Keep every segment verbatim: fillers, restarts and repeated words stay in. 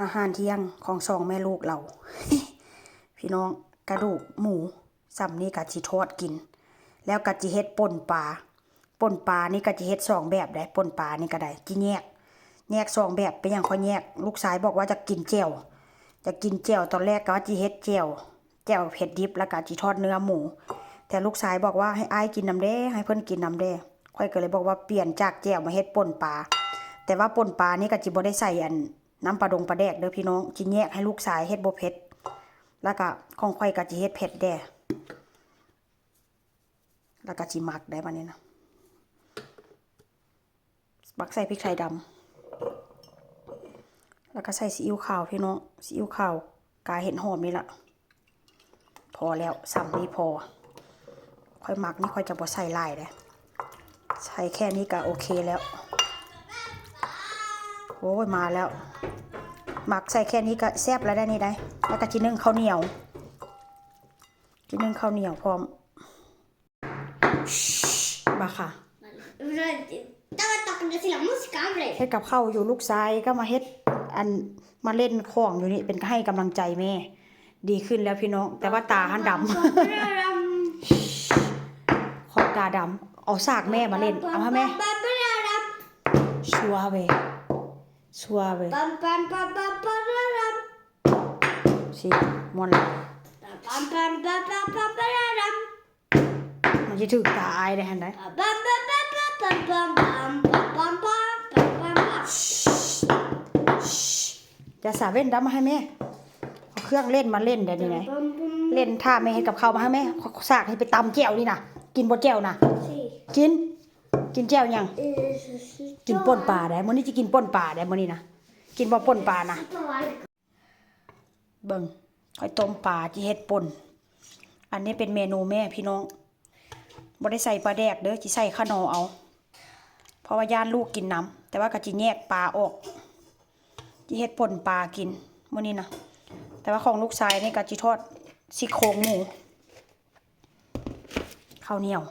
อาหารเที่ยงของสองแม่ลูกเรา พี่น้อง กระดูกหมูส่ำนี่กะจิทอดกิน แล้วกะจิเฮ็ดป่นปลา ป่นปลานี่กะจิเฮ็ดสองแบบได้ ป่นปลานี่กะได้ จิแยก แยกสองแบบ เป็นหยังข้อยแยก ลูกชายบอกว่าจะกินแจ่ว จะกินแจ่ว ตอนแรกกะว่าจิเฮ็ดแจ่ว แจ่วเผ็ดดิบ แล้วกะจิทอดเนื้อหมู แต่ลูกชายบอกว่าให้อ้ายกินนำแด่ ให้เพิ่นกินนำแด่ ข้อยกะเลยบอกว่าเปลี่ยนจากแจ่วมาเฮ็ดป่นปลา แต่ว่าป่นปลานี่กะจิบ่ได้ใส่อัน น้ำปลาดงปลาแดกเด้อพี่น้อง จิแยกให้ลูกชายเฮ็ดบ่เผ็ด แล้วกะของข้อยกะจิเฮ็ดเผ็ดแด่ แล้วกะจิหมักได้บัดนี้นะ หมักใส่พริกไทยดำ แล้วกะใส่ซีอิ๊วขาวพี่น้อง ซีอิ๊วขาวกาเห็ดหอมนี่ละ พอแล้ว ส่ำนี้พอ ข้อยหมักนี่ข้อยจะบ่ใส่หลายเด้ ใส่แค่นี้กะโอเคแล้ว โอ้ย มาแล้ว หมักใส่แค่นี้กะแซ่บแล้วได้นี่ได้ แล้วกะจินึ่งข้าวเหนียว จินึ่งข้าวเหนียวพร้อม บ่าค่ะ Estaba tocando así la música, hombre. เฮ็ดกับข้าวอยู่ ลูกชายกะมาเฮ็ด อัน มาเล่นของอยู่นี่ เป็นกะให้กำลังใจแม่ ดีขึ้นแล้วพี่น้อง แต่ว่าตาหั้นดำ ขอบตาดำ เอาสากแม่มาเล่น เอาให้แม่ Suave suave. Pam, pam, pam, pam, pararam. สิม่วนละ Pam, pam, pam, pam, pam, pam, pararam. มันสิถืกตาอ้ายได้หั่นได้ Pam, pam, pam, pam, pam, pam, pam, pam, pam, pam, pam, pam, pam. อย่าสาเว้นดำมาให้แม่ เอาเครื่องเล่นมาเล่นได้นี่ไง Pam, pam, pam. เล่นท่าแม่เฮ็ดกับข้าวมาให้แม่ สากให้ไปตำแจ่วนี่นะ กินบ่แจ่วนะ Sí. กิน กินแจ่วหยัง Eh, sí, sí. กินป่นปลาได้ มื้อนี้จะกินป่นปลาได้มื้อนี้นะ กินบ่ป่นปลานะ เบิ่ง ข้อยต้มปลา จิเฮ็ดป่น อันนี้เป็นเมนูแม่พี่น้อง บ่ได้ใส่ปลาแดกเด้อ จิใส่ขะนอเอา เพราะว่าย้านลูกกินนำ แต่ว่ากะจิแยกปลาออก จิเฮ็ดป่นปลากินมื้อนี้นะ แต่ว่าของลูกชายนี่กะจิทอดซี่โครงหมู ข้าวเหนียว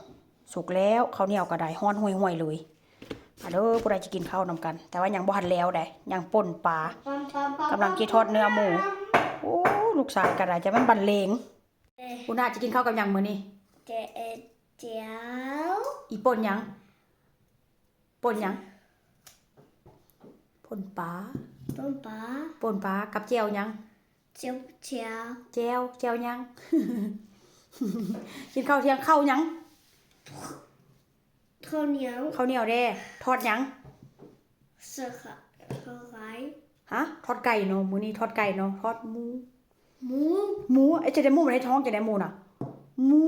สุกแล้ว ข้าวเหนียวกะได้ ฮ้อนห่วยๆเลย มาเด้อ ผู้ใดจะกินข้าวนำกัน แต่ว่ายังบ่ทันแล้วได้ ยังป่นปลา กำลังจิทอดเนื้อหมู โอ้ ลูกชายกะได้ จะมันบรรเลง เอ๊ะ คุณอาจะกินข้าวกับหยังมื้อนี้ แกะเจียว อีป่นหยัง ป่นหยัง ป่นปลา ป่นปลา ป่นปลากับแจ่วหยัง เจียว เจียว แจ่ว แจ่วหยัง กินข้าวเที่ยง ข้าวหยัง ข้าวเหนียว ข้าวเหนียวเด้ ทอดหยัง เสือค่ะ ทอดไก่ ฮะ ทอดไก่เนาะ มื้อนี้ทอดไก่เนาะ ทอดหมู หมู หมู เอ้ย จะได้หมูในท้อง จะได้หมูน่ะ หมู